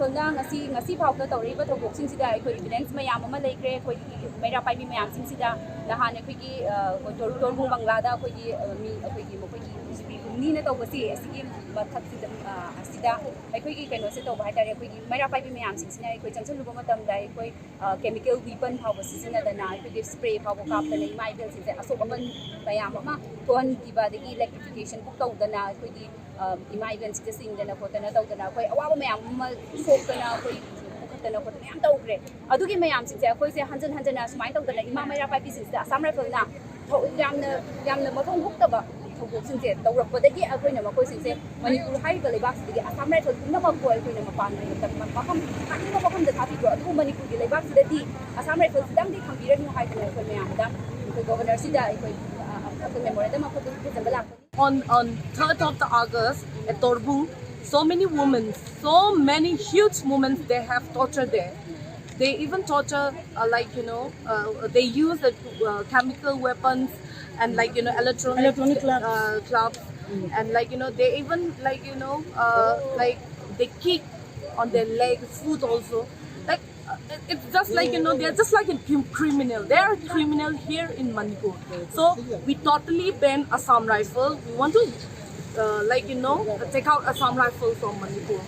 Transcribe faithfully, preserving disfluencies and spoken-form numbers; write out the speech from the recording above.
ꯅ ꯉꯁꯤ ꯉꯁꯤ ꯐꯥꯎꯗ ꯇꯧꯔꯛꯏꯕ ꯊꯧꯗꯣꯛꯁꯤꯡꯁꯤꯗ ꯑꯩꯈꯣꯏ ꯏꯚꯤꯗꯦꯟꯁ ꯃꯌꯥꯝ ꯑꯃ ꯂꯩꯈ꯭ꯔꯦ꯫ ꯑꯩꯈꯣꯏꯒꯤ ꯃꯩꯔꯥ ꯄꯥꯏꯕꯤ ꯃꯌꯥꯝꯁꯤꯡꯁꯤꯗ ꯅꯍꯥꯟ ꯑꯩꯈꯣꯏꯒꯤ ꯇꯣꯔꯕꯨꯡ ꯕꯪꯒ꯭ꯂꯥꯗ ꯑꯩꯈꯣꯏꯒꯤ ꯃꯤ ꯑꯩꯈꯣꯏꯒꯤ ꯃꯈꯣꯏꯒꯤ ꯅꯨꯄꯤ ꯍꯨꯝꯅꯤꯅ ꯇꯧꯕꯁꯦ ꯑꯁꯤꯒꯤ ꯃꯊꯛꯁꯤꯗ ꯑꯁꯤꯗ ꯑꯩꯈꯣꯏꯒꯤ ꯀꯩꯅꯣꯁꯦ ꯇꯧꯕ ꯍꯥꯏꯇꯥꯔꯦ꯫ ꯑꯩꯈꯣꯏꯒꯤ ꯃꯩꯔꯥ ꯄꯥꯏꯕꯤ ꯃꯌꯥꯝꯁꯤꯡꯁꯤꯅ ꯑꯩꯈꯣꯏ ꯆꯪꯁꯤꯜꯂꯨꯕ ꯃꯇꯝꯗ ꯑꯩꯈꯣꯏ ꯀꯦꯃꯤꯀꯦꯜ ꯋꯤꯄꯟ ꯐꯥꯎꯕ ꯁꯤꯖꯤꯟꯅꯗꯅ ꯑꯩꯈꯣꯏꯒꯤ ꯁ꯭ꯄ꯭ꯔꯦ ꯐꯥꯎꯕ ꯀꯥꯞꯇꯅ ꯏꯃꯥ ꯏꯕꯦꯜꯁꯤꯡꯁꯦ ꯑꯁꯣꯛ ꯑꯃꯟ ꯃꯌꯥꯝ ꯑꯃ ꯊꯣꯛꯍꯟꯈꯤꯕ, ꯑꯗꯒꯤ ꯏꯂꯦꯛꯇ꯭ꯔꯤꯐꯤꯀꯦꯁꯟ ꯕꯨꯛ ꯇꯧꯗꯅ ꯑꯩꯈꯣꯏꯒꯤ ꯏꯃꯥ ꯏꯕꯦꯜꯁꯤꯡꯗ ꯆꯤꯡꯗꯅ ꯈꯣꯠꯇꯅ ꯇꯧꯗꯅ ꯑꯩꯈꯣꯏ ꯑꯋꯥꯕ ꯃꯌꯥꯝ ꯑꯃ ꯁꯣꯛꯇꯅ ꯑꯩꯈꯣꯏ ꯄꯨꯈꯠꯇꯅ ꯈꯣꯠꯇꯅ ꯌꯥꯝ ꯇꯧꯈ꯭ꯔꯦ꯫ ꯑꯗꯨꯒꯤ ꯃꯌꯥꯝꯁꯤꯡꯁꯦ ꯑꯩꯈꯣꯏꯁꯦ ꯍꯟꯖꯤꯟ ꯍꯟꯖꯤꯟꯅ ꯁꯨꯃꯥꯏꯅ ꯇꯧꯗꯅ ꯏꯃꯥ ꯃꯩꯔꯥ ꯄꯥꯏꯕꯤꯁꯤꯡꯁꯤꯗ ꯑꯁꯥꯝ ꯔꯥꯏꯐꯜꯅ ꯊꯧ- ꯌꯥꯝꯅ ꯌꯥꯝꯅ ꯃꯊꯣꯡ ꯍꯨꯛꯇꯕ ꯊꯧꯗꯣꯛꯁꯤꯡꯁꯦ ꯇꯧꯔꯛꯄꯗꯒꯤ ꯑꯩꯈꯣꯏꯅ ꯃꯈꯣꯏꯁꯤꯡꯁꯦ ꯃꯅꯤꯄꯨꯔ ꯍꯥꯏꯔꯤꯕ ꯂꯩꯕꯥꯛꯁꯤꯗꯒꯤ ꯑꯁꯥꯝ ꯔꯥꯏꯐꯜ ꯄꯨꯝꯅꯃꯛꯄꯨ ꯑꯩꯈꯣꯏꯅ ꯃꯄꯥꯟ ꯃꯐꯝ ꯊꯥꯅꯤꯡꯕ ꯃꯐꯝꯗ ꯊꯥꯕꯤꯈ꯭ꯔꯣ, ꯑꯗꯨꯕꯨ ꯃꯅꯤꯄꯨꯔꯒꯤ ꯂꯩꯕꯥꯛꯁꯤꯗꯗꯤ ꯑꯁꯥꯝ ꯔꯥꯏꯐꯜ ꯈꯤꯇꯪꯗꯤ ꯊꯝꯕꯤꯔꯅꯨ ꯍꯥꯏꯗꯅ ꯑꯩꯈꯣꯏ ꯃꯌꯥꯝꯗ ꯑꯩꯈꯣꯏ ꯒꯣꯚꯔꯅꯔꯁꯤꯗ ꯑꯩꯈꯣꯏ ꯑ, ꯑ, ꯑꯩꯈꯣꯏ ꯃꯦꯃꯣꯔꯦꯟꯗꯝ ꯑꯃꯈꯛ ꯊꯥꯖꯤꯟꯕ ꯂꯥꯛꯄꯅꯤ꯫ On on third of the August at Torbung, so many women, so many huge women, they have tortured there. They even torture, uh, like, you know, uh, they use the uh, chemical weapons and, like, you know, electronic, Electronic clubs. Uh, clubs, and, like, you know, they even, like, you know, uh, like, they kick on their legs, foot also. Like, uh, it- it's just like, you know, they're just like a crim- criminal. They are a criminal here in Manipur. So we totally ban Assam Rifle. We want to, uh, like, you know, take out Assam Rifle from Manipur.